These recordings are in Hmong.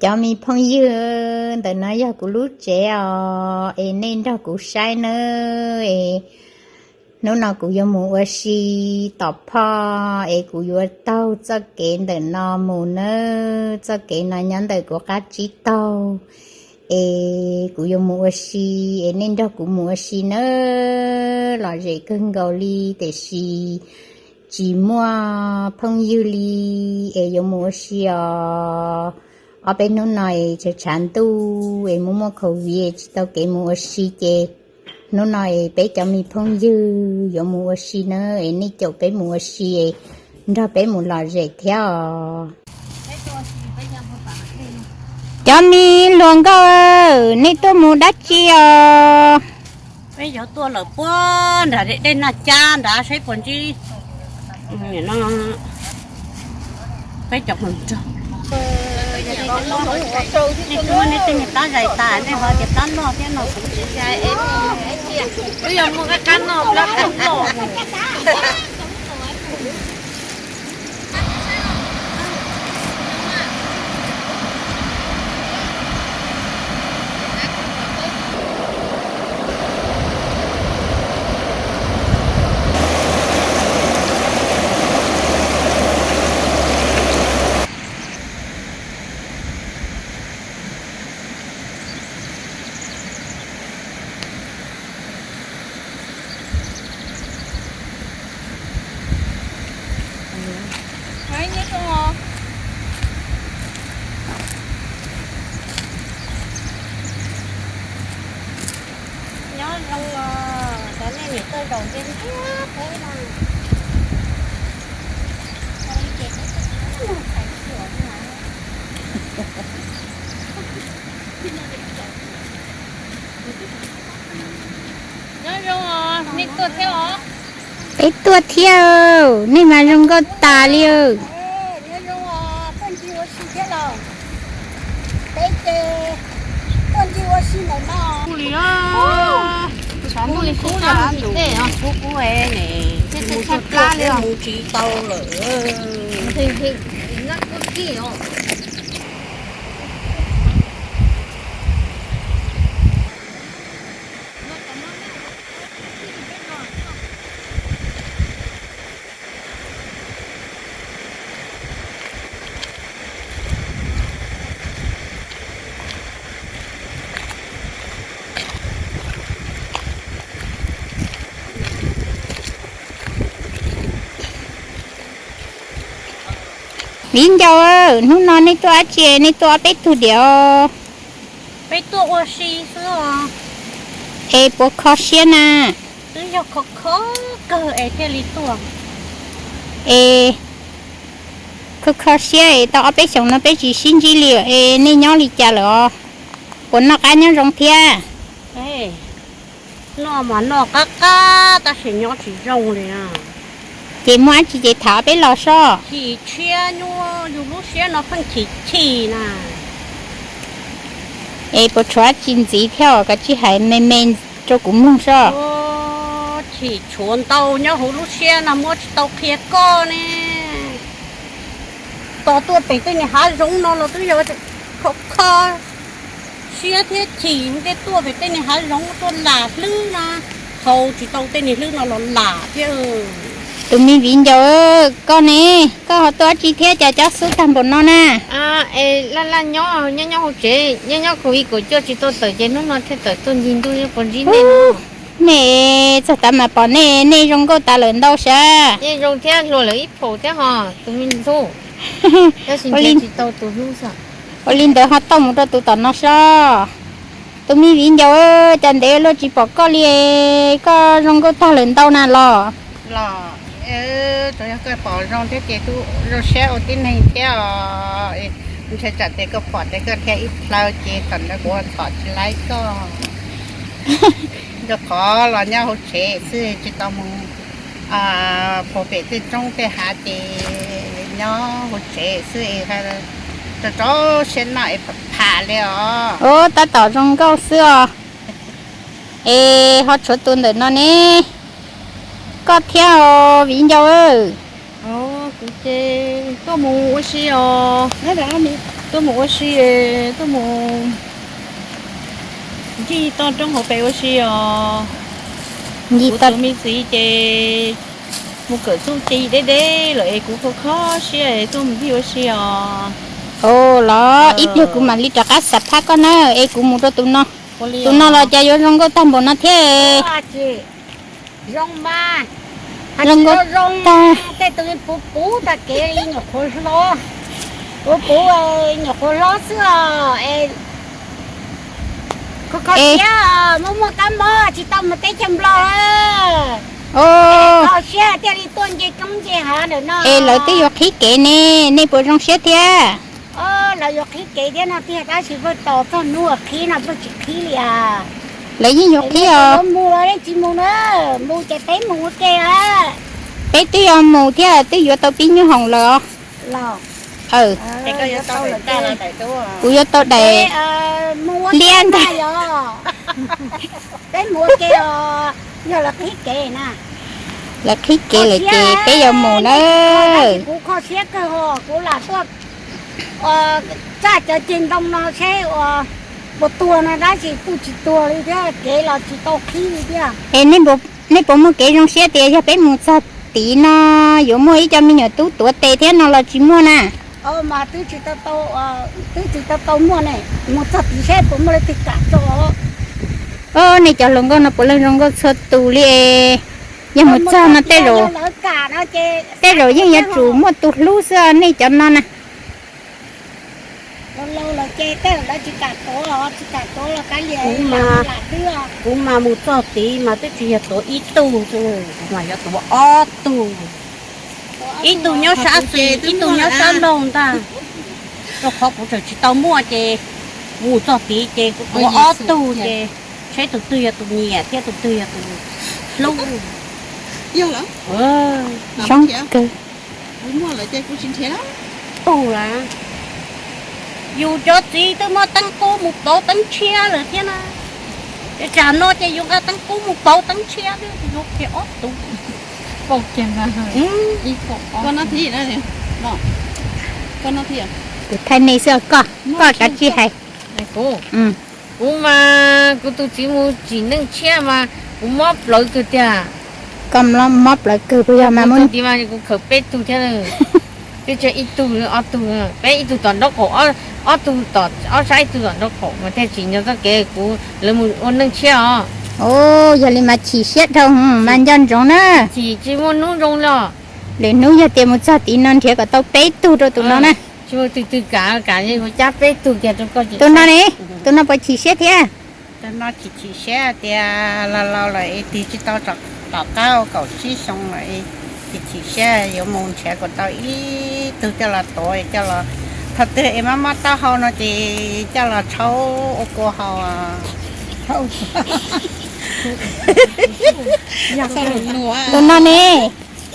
Cov me phooj ywg, ntawm no yog kuv lub tsev os, es nej nrog kuv saib nawb. Es hnub no kuv yuav mus ua si tom phoj, es kuv yuav taug txoj kev ntawm no mus nawb. Txoj kev no nyob ntawm kuv qab tsib taug, es kuv yuav mus ua si, es nej nrog kuv mus ua si nawb. Lom zem kawg nkaus li, tiam sis tsis muaj phooj ywg li, es yuav mus ua si os. Ob peb hnub no es tshav tshav ntuj es muaj muaj covid es tsis tau kev mus ua si ces hnub no es peb cov me phooj ywg yuav mus ua si nawb, es nej caum peb mus ua si es nrog peb mus lom zem thiab os. Cov me hluas nkauj, nej tuaj mus dab tsi os? Peb yuav tuaj lawm puag nram dej Naj Cab nrad saib puas ntsib peb cov hluas nraug. Nej twb muab nej tej niag plab zais tas, nej ho tias plab loj thiab no kuv tsis zais. Wb yog muaj qab qab noj plab qab loj. Nyob zoo os, cov nej niam tuaj zaum ntiaj teb no. Nyob zoo os, nej tuaj thiab os. Peb tuaj thiab, nej mas zoo nkauj tas li. Nyob zoo os, tuaj ncig ua si thiab los? Peb ces tuaj ncig ua si ntawm no. Li os, xyov ntuj li kub los ntxim tej os, kub kub ne, mus tsis tau lawm. Viv ncaus, hnub no nej tuaj dab tsi, nej tuaj ob peb tug diam? Peb tuaj ua si xwb os. Es puas kho siab na? Twb yog kho kho kawg es thiaj li tuaj. Es kho kho siab es tau ob peb xyoos no peb tsis sib ntsib li, es nej nyob li cas lawm os? Puas noj qab nyob zoo thiab? Noj mas noj qab qab tab sis nyob tsis zoo li. Ces muaj dab tsi ces tham peb los sob. Chim tshiab nyuaj, yus lub siab no pheej chim chim na. Es puas tshuav dab tsi ntxiv thiab os, koj cia li hais me me rau kuv mloog sob. Chim tshuav ntau nyob hauv lub siab no muab tsis tau qhia koj ne. Tos tuaj pem tej niag hav zoov no los twb yog kho kho siab thiab chim, tej tuaj pem tej niag hav zoov tuaj lam hlwb no, haus tsis tau tej niag hlwb no los lam thiab. Tus me viv ncaus, koj ne, koj ho tuaj dab tsi thiab cas cob xub tag npaum no na? Es laj laj nyob, nyob nyob hauv tsev, nyob nyob covid kaum cuaj tsis tau tawm ces hnub no thiaj tawm tuaj ncig ntuj puas ntsib nej no. Nej txog tav mas pom nej, nej zoo nkauj tas lawm ntau sav. Nej zoo thiab hluas lawm ib phaum thiab ho, tus me ntxhub. Tab sis nrhiav tsis tau tus hlub xwb. Ua li ntawd ho tau mus rau tus tom no sob. Tus me viv ncaus, cas ntev luaj tsis pom koj li, koj zoo nkauj tag lawm ntau na los? Los, tsuas yog koj pom zoo thiab ces zoo siab ua tib neeg thiab os. Ntshai tsam tias koj pom tias koj dhia ib plhaw ces thaum ntawd kuv ua txhom tsis laib koj. Rau qhov los nyob hauv tsev xwb tsis tau mus puag pem tej roob tej hav ces nyob hauv tsev xwb es rau rau siab noj es pham pham li os. Ub, tab tom zoo nkauj xwb os. Es ho tshuav tus ntawm no ne, koj thiab os viv ncaus. Kuv ces tuaj mus ua si os. Tuaj mus ua si, tuaj mus ncig toj roob hauv pes ua si os. Kuv tus me txiv ces mus kawm txuj ci deb deb lawm es kuv kho kho siab es tuaj mus ncig ua si os. Los ib pliag kuv mam li rov qab xam phaj koj na, es kuv mus rau tus no. Tus no los cas yuav zoo nkauj tag npaum no thiab. Zoo mas, zoo nkauj tag. Tej tus puv puv tag kev li nyuam qhuav hlob, puv puv nyuam qhuav hlob xwb os. Kho kho siab, muaj muaj kab mob tsis tau mus teb chaws Nplog. Kho siab thiaj li tuaj nce roob nce hav ntawm no. Es lawv twb yuav qhib kev ne, nej puas zoo siab thiab? Lawv yuav qhib kev thiab no tiag, tab sis pheej tos txog hnub qhib no pheej tsis qhib li as. Lawv yeej yuav qhib os. Mus los nej tsis mus na, mus ces peb mus ua ke a. Peb twb yuav mus thiab twb yuav tau pib nyuj hoom lawm os. Kuv yuav tau daim liab ntag. Peb mus ua ke os, yog lawv qhib kev na. Lawv qhib kev lawm ces peb yuav mus na. Kuv kho siab kawg os, kuv lam tuaj txaj cov ceg ntoo no seb puas tuag no tab sis kuj tsis tuag li thiab, kev los tsis tau qhib li thiab. Es nej puas muaj kev zoo siab tias yog peb mus txog tid no yuav muaj ib co me nyuam tub tuav tes thiab no los tsis muaj na? Mas twb tsis tau tau, twb tsis tau tau muaj ne, mus txog tid seb puas muaj leej twg kam tso. Os, nej cov hluas nkauj no puav leej zoo nkauj txhua tus li. Yog mus txog no tej zaum, tej zaum yeej yuav tsum muaj tus hlub xwb nej cov no na. Kuv mas mus txog tid mas twb tsis yog tuav ib tug, kuv mas yuav tuav ob tug. Ib tug nyob sab xis, ib tug nyob sab laug ntag. Rau qhov kuv tseem tsis tau muaj ces mus txog tid ces kuv tuav ob tug ces seb tus twg yog tus nyiam thiab tus twg yog tus hlub. Tug las, yus cov txiv twb muab teeb qub mus pauv teeb tshiab lawm thiab na. Ces tsam no ces yus nqa teeb qub mus pauv teeb tshiab thiab, yus qhia ob tug. Kuv thaij nej xwb, koj, koj kav tsij hais. Kuv, kuv mas kuv tus txiv mus tsim neej tshiab mas kuv mob plawv kawg tiag. Koj mob plawv kawg puas yog mas muab tid mas kuv khaws peb tug thiab. Twb tsis ib tug, ob tug, peb ib tug tom nraub qaum, ob tug tom ob sab, ib tug tom nraub qaum mas thiaj tsim nyog txoj kev kuv lawv mus ua neej tshiab os. Yog li mas chim siab dhau mas nco ntsoov na. Chim tsis muaj hnub zoo li. Lwm hnub yog tias mus txog tid no nrhiav kom tau peb tug rau tus no na. Tsis muaj twg twg kam, kam ua cab peb tug kiag rau koj. Tus no ne, tus no puas chim siab thiab? Tus no chim chim siab tias laus laus lawm es tig tsis tau tom qab kaum tsib xyoo lawm, chim chim siab yuav mus nrhiav kom tau ib tug coj los tuav coj los, thaum twg es mob mob taub hau no ces coj los rhaub ua kua haus. Tus no ne,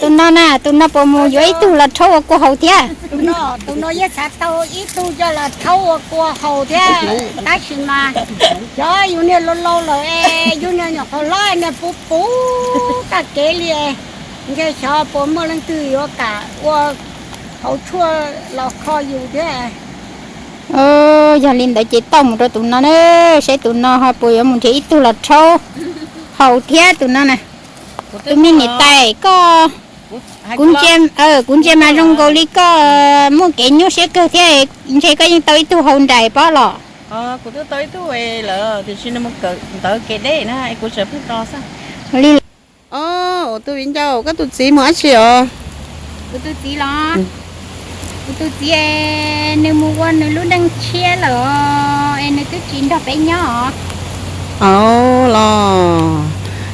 tus no na, tus no puas mus yuav ib tug los rhaub ua kua haus thiab? Tus no yeej xav tau ib tug coj los rhaub ua kua haus thiab, tab sis mas xyov yus niag laus laus lawm es yus niag nyuam qhuav hlob niag puv puv tag kev li, ntshe xyov puas muaj leej twg yuav kam ua hauv tshuaj los kho yus thiab. Yog li ntawd ces tau mus rau tus no na, seb tus no ho puas yuav mus nrhiav ib tug los rhaub haus thiab tus no na. Tus me niam tais koj, kuv ntsia mas zoo nkaus li koj muaj kev nyuaj siab kawg thiab, ntshe koj yeej tau ib tug hauv nraim pob los. Kuv twb tau ib tug lawm tiam sis nws mus kawm ntawv kev deb na, kuv tseem pheej tos xwb. Li, tus viv ncaus, koj tus txiv mus dab tsi os? Kuv tus txiv los, kuv tus txiv nws mus ua nws lub neej tshiab lawm es nws twb tsis nrog peb nyob os. Los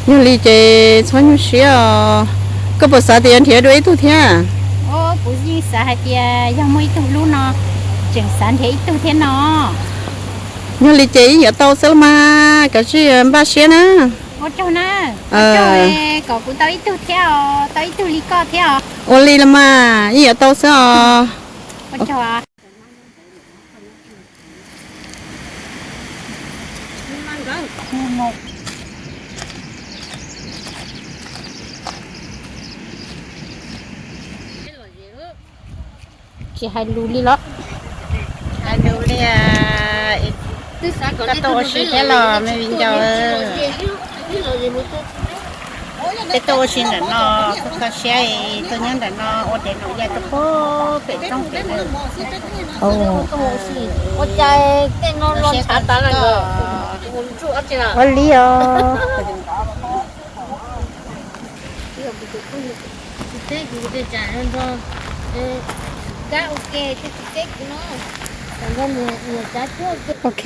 yog li ces txhob nyuaj siab os. Koj puas xav tias yuav nrhiav dua ib tug thiab? Kuv yeej xav hais tias yog muaj ib tug hlub no, tseem xav nrhiav ib tug thiab no. Yog li ces yeej yuav tau xwb los mas, kav tsij npaj siab na. Ua tsaug na, ua tsaug kom kuv tau ib tug thiab os, tau ib tug li koj thiab os. Ua li los mas, yeej yuav tau xwb os. Ua tsaug. Tsis hais lus li los? Koj tuaj ua si thiab los me viv ncaus? Peb tuaj ua si ntawm no, koj kho siab tuaj nyob ntawm no ua dev num ya rau pem roob pem. Ua cas tej no los ntshav tas lawm. Ua li os. Ok.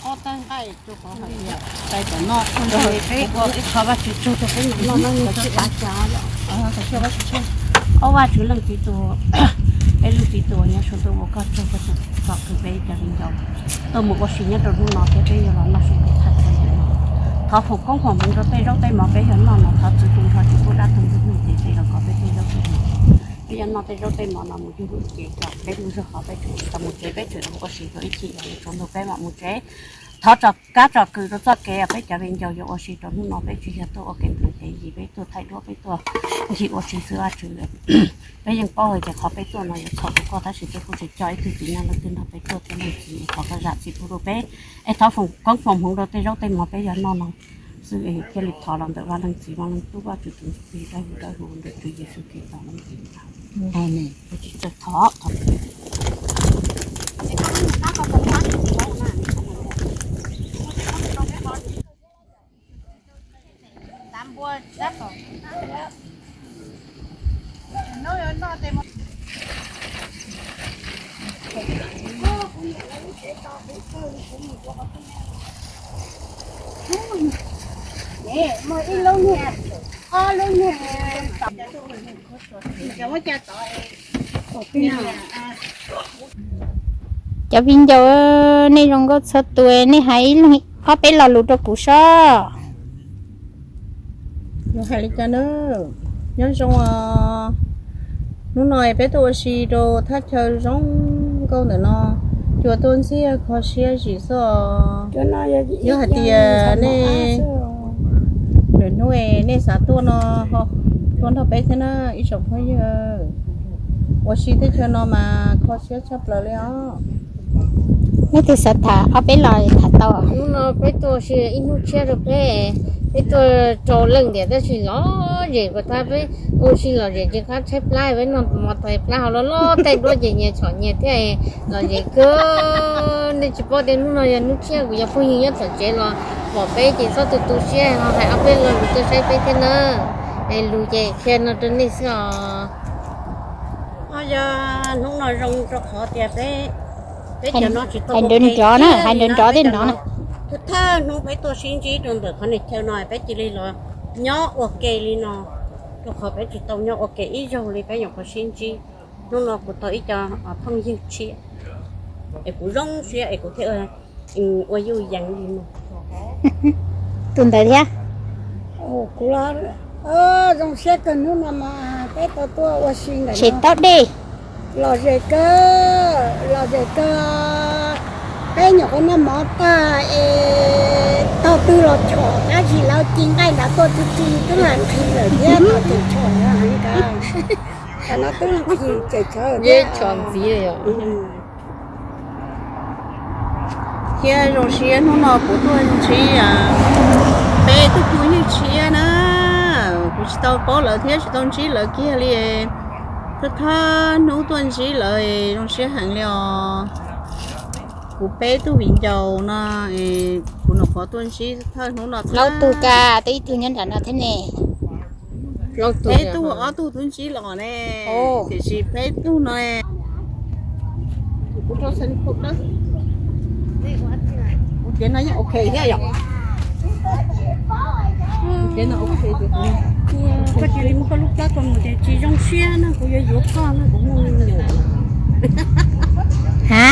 Ob tag nqaij rau qhov hais tias peb ua ib qho Vajtswv tsaug rau peb noj, Vajtswv leej txiv tuag, peb leej txiv tuag nyob sua tuaj ua koj tsaug, koj tsom kwm peb cov viv ncaus tuaj mus ua si nyob rau hnub no thiab peb yuav los noj su tus thaj chaw ntawm no. Thov foom koob foom hmoov rau tej zaub tej mov peb yuav noj no, thov txwv tu nrho tsis pub dab tu ntuj hnub ces peb los kov peb tej zaub tej mov. Peb yuav noj tej zaub tej mov no mus yug lub cev kom peb lub zog qhov peb tseem tsis tau mus tsev, peb tseem ua si rau ib chim yog yuav tsaus ntuj peb mam mus tsev. Thov tsom kab tsom kwm rau txoj kev peb cov viv ncaus yuav ua si rau hnub no, peb tsis yog tuaj ua kev nplua kev yig, peb tuaj thaij duab, peb tuaj ncig ua si xwb Vajtswv. Peb yeej paub hais tias qhov peb tuaj no yuav txhaum rau koj tab sis peb kuj tsis coj ib tug txiv neej leej twg nrog peb tuaj thiab leej txiv, thov koj zam txim pub rau peb, es thov foom koob foom hmoov rau tej zaub tej mov peb yuav noj no xwb es thiaj li thov los ntawm Vaj Leej Txiv, Vaj Leej Tub, Vajtswv tus Ntsujplig, Dawbhuv Dawbhuv, ntawm Tswv Yexus Khetos lub npe. Amen. Peb tsis txawj thov, thov. Cov viv ncaus, nej zoo nkauj txhua tus, nej hais ib leeg ob peb lo lus rau kuv sob. Hais li cas na? Nyob zoo os. Hnub no peb tuaj ua si rau thaj chaw zoo nkauj ntawm no, cua tuaj ntxiag kho siab zim xwb os. Yog hais tias nej lwm hnub nej xav tuaj no, tuaj nrog peb thiab na ib tsoom phooj ywg. Ua si teb chaws no mas kho siab tshaj plaws li os. Nej twg xav tham ob peb los tham tau. Hnub no peb tuaj ua si ib hnub tshiab rau peb, peb tuaj rau leej ntiam tab sis lom zem puas thaum peb ua si lom zem ces qab tshaib plab, peb noj mov tag plab hau loj loj, thaij duab ces nyias txhom nyias thiab, lom zem kawg. Nej tsis paub tias hnub no yog hnub tshiab, kuv cov phooj ywg nyob tom tsev los pom peb ces txhob tu tu siab, ho hais ob peb lo lus tuaj saib peb thiab na. Es lus ces qhia no rau nej xwb os. Yog hnub no zoo rau qhov tias peb, peb cov no tsis tau hais nrov nrov na, hais nrov nrov tej no. Thawj hnub peb tuaj sib ntsib rau ntawm qhov niag chaw no peb cia li los nyob ua ke li no, rau qhov peb tsis tau nyob ua ke ib zaug li peb nyuam qhuav sib ntsib. Hnub no kuv tau ib co phooj ywg tshiab es kuv zoo siab es kuv thiaj ua yuj yees li no. Tus ntawd thiab. Kuv los zoo siab kawg hnub no mas peb tau tuaj ua si ntawm tshem taub dej. Lom zem kawg, lom zem kawg. Peb nyuam qhuav noj mov tag es taug twg los chom, tab sis lawv ci nqaij nrad tuaj txi txi twb los nqhis lawm thiab, tau ces chom heev kawg. Tam no twb los nqhis ces chawv thiab. Thiab zoo siab hnub no kuv tuaj ntsib peb tug phooj ywg tshiab na, kuv tsis tau paub lawv thiab tsis tau ntsib lawv kiag li. Thawj thawj hnub tuaj ntsib lawv zoo siab heev li os. Kuv peb tug viv ncaus no, kuv nyuam qhuav tuaj ntsib thawj hnub no. Plaub tug ka, twb ib tug nyob nram no thiab ne. Peb tug ob tug twb ntsib los ne, tiam sis peb tug no. Ua kev no yeej ok thiab yom. Ua kev no ok tias koj cia li muab koj lub plab ko mus ces tsis zoo siab no, kuv yuav yuav koj no, kuv muaj me nyuam. Ha?